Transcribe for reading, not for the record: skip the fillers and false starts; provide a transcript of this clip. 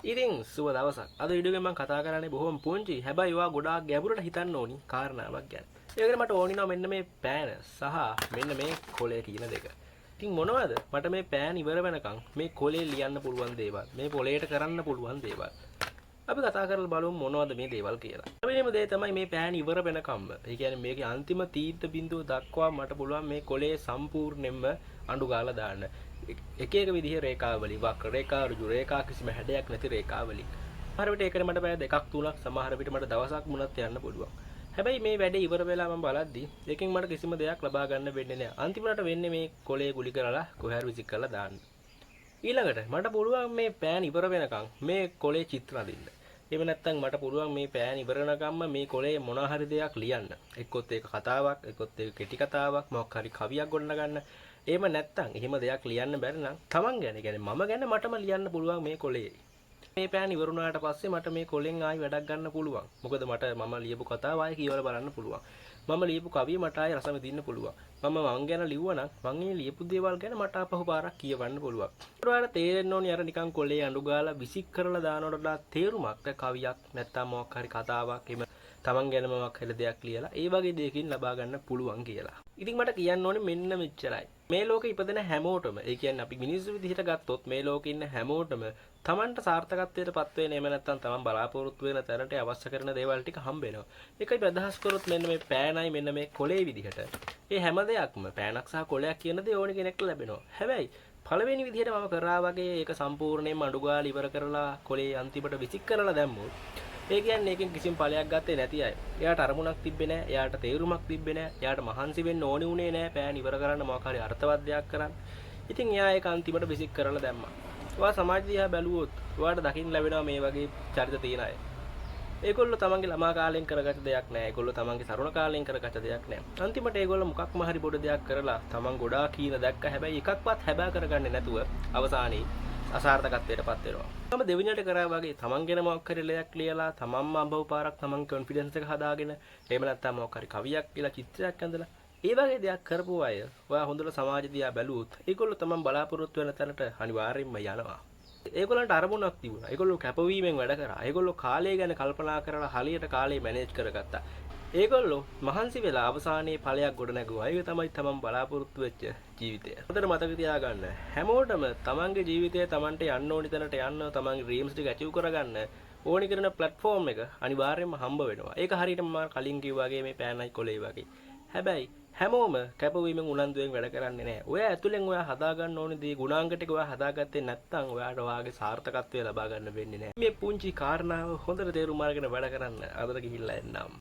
ඉතින් සුබ දවසක්. අද වීඩියෝ එකෙන් මම කතා කරන්නේ බොහොම පුංචි, හැබැයි ඔයා ගොඩාක් ගැඹුරට හිතන්න ඕනි කාරණාවක් ගැන. ඒකට මට ඕනි නම් මෙන්න මේ පෑන සහ මෙන්න මේ කොලය කියන දෙක. ඉතින් මොනවද මට මේ පෑන ඉවර වෙනකන් මේ කොලේ ලියන්න පුළුවන් දේවල්, මේ කොලේට කරන්න පුළුවන් දේවල්. අපි කතා කරලා බලමු මොනවද මේ දේවල් කියලා. පළවෙනිම දේ තමයි මේ පෑන ඉවර වෙනකම්ම, ඒ කියන්නේ මේකේ අන්තිම තීන්ත බිඳුව දක්වා මට පුළුවන් මේ කොලේ සම්පූර්ණයෙන්ම අඬු ගාලා දාන්න. එක එක විදිහේ රේඛා වලින්, වක්‍ර රේඛා, ඍජු රේඛා, කිසිම හැඩයක් නැති රේඛා වලින්. සමහර විට ඒකට මට පැය දෙකක් තුනක්, සමහර විට මට දවසක් වුණත් යන්න පුළුවන්. හැබැයි මේ වැඩේ ඉවර වෙලා මම බලද්දි ඒකෙන් මට කිසිම දෙයක් ලබා ගන්න වෙන්නේ නැහැ. අන්තිමට වෙන්නේ මේ කොලේ ගුලි කරලා කොහේ හරි විසික් කරලා දාන්න. ඊළඟට මට පුළුවන් මේ පෑන් ඉවර වෙනකන් මේ කොලේ චිත්‍ර අඳින්න. එහෙම නැත්නම් මට පුළුවන් මේ පෑන් ඉවර වෙනකම්ම මේ කොලේ මොන හරි දෙයක් ලියන්න. එක්කොත් ඒක කතාවක්, එක්කොත් ඒක කෙටි කතාවක්, මොකක් හරි කවියක් ගොඩනගන්න. එහෙම නැත්නම් එහෙම දෙයක් ලියන්න බැරි නම් තමන් ගැන, ඒ කියන්නේ මම ගැන මටම ලියන්න පුළුවන් මේ කොලේ. මේ පෑන් ඉවර වුණාට පස්සේ මට මේ කොලෙන් ආයි වැඩක් ගන්න පුළුවන්. මොකද මට මම ලියපු කතාව ආයි කියවලා බලන්න පුළුවන්. මම ලියපු කවිය මට ආයි රස විඳින්න පුළුවන්. මම මං ගැන ලිව්වා නම් මං ඒ ලියපු දේවල් ගැන මට ආපහු පාරක් කියවන්න පුළුවන්. ඔයාලට තේරෙන්න ඕනි අර නිකන් කොලේ අඬු ගාලා විසික් කරලා දානවට වඩා තේරුමක් කවියක් නැත්තම් මොකක් හරි කතාවක්, එහෙම තමන් ගැනම මොකක් හරි දෙයක් ලියලා ඒ වගේ දෙයකින් ලබා ගන්න පුළුවන් කියලා. ඉතින් මට කියන්න ඕනේ මෙන්න මෙච්චරයි. මේ ලෝකෙ ඉපදෙන හැමෝටම, ඒ කියන්නේ අපි මිනිස්සු විදිහට ගත්තොත් මේ ලෝකෙ ඉන්න හැමෝටම තමන්ට සාර්ථකත්වයට පත් වෙන, එහෙම නැත්නම් තමන් බලාපොරොත්තු වෙන තැනට අවශ්‍ය කරන දේවල් ටික හම්බ වෙනවා. ඒක අපි අදහස් කරොත් මෙන්න මේ පෑනයි මෙන්න මේ කොලේ විදිහට. ඒ හැම දෙයක්ම පෑනක් සහ කොලයක් කියන දේ ඕනි කෙනෙක්ට ලැබෙනවා. හැබැයි පළවෙනි විදිහට මම කරා වගේ ඒක සම්පූර්ණයෙන්ම අඬු ගාලා ඉවර කරලා කොලේ අන්තිමට විසික් කරලා දැම්මොත්, ඒ කියන්නේ ඒකෙන් කිසිම ඵලයක් ගත්තේ නැති අය. එයාට අරමුණක් තිබ්බේ නෑ, එයාට තේරුමක් තිබ්බේ නෑ, එයාට මහන්සි වෙන්න ඕනි වුණේ නෑ පෑන ඉවර කරන්න මොකක් හරි අර්ථවත් දෙයක් කරන්න. ඉතින් එයා ඒක අන්තිමට විසික් කරලා දැම්මා. ඔයා සමාජ දිහා බැලුවොත් ඔයාට දකින්න ලැබෙනවා මේ වගේ චරිත තියෙන අය. ඒගොල්ලෝ තමන්ගේ ළමා කාලෙන් කරගත්ත දෙයක් නෑ. ඒගොල්ලෝ තමන්ගේ තරුණ කාලෙන් කරගත්ත දෙයක් නෑ. අන්තිමට ඒගොල්ලෝ මොකක්ම හරි පොඩි දෙයක් කරලා තමන් ගොඩාක් හීන දැක්ක. හැබැයි එකක්වත් හැබෑ කරගන්නේ නැතුව අවසානයේ අසාර්ථකත්වයට පත් වෙනවා. මම දෙවෙනියට කරා වගේ තමන් ගැන මොකක් හරි දෙයක් ලියලා තමන්ම අඹව පාරක් තමන් කොන්ෆිඩන්ස් එක හදාගෙන, එහෙම නැත්නම් මොකක් හරි කවියක් කියලා චිත්‍රයක් ඇඳලා ඒ වගේ දෙයක් කරපු අය ඔයා හොඳට සමාජ දිහා බැලුවොත් ඒගොල්ලෝ තමන් බලාපොරොත්තු වෙන තැනට අනිවාර්යෙන්ම යනවා. ඒගොල්ලන්ට අරමුණක් තිබුණා. ඒගොල්ලෝ කැපවීමෙන් වැඩ කරා. ඒගොල්ලෝ කාලය ගැන කල්පනා කරලා හරියට කාලය මැනේජ් කරගත්තා. ඒගොල්ලෝ මහන්සි වෙලා අවසානයේ ඵලයක් ගොඩ නැගුවා. ඒක තමයි තමන් බලාපොරොත්තු වෙච්ච ජීවිතය. හොඳට මතක තියාගන්න. හැමෝටම තමන්ගේ ජීවිතය තමන්ට යන්න ඕනි තැනට යන්න, තමන්ගේ ඩ්‍රීම්ස් ටික ඇචීව් කරගන්න ඕනි කරන ප්ලැට්ෆෝම් එක අනිවාර්යයෙන්ම හම්බ වෙනවා. ඒක හරියටම මම කලින් කිව්වා වගේ මේ පෑනයි කොලේ වගේ. හැබැයි හැමෝම කැපවීමෙන් උනන්දුවෙන් වැඩ කරන්නේ නැහැ. ඔයා ඇතුලෙන් ඔයා හදාගන්න ඕනේ දේ ගුණාංග ටික ඔයා හදාගත්තේ නැත්නම් ඔයාට ඔයාගේ සාර්ථකත්වය ලබා ගන්න වෙන්නේ නැහැ. මේ පුංචි කාරණාව හොඳට තේරුම් අරගෙන වැඩ කරන්න. අදට ගිහිල්ලා එන්නම්.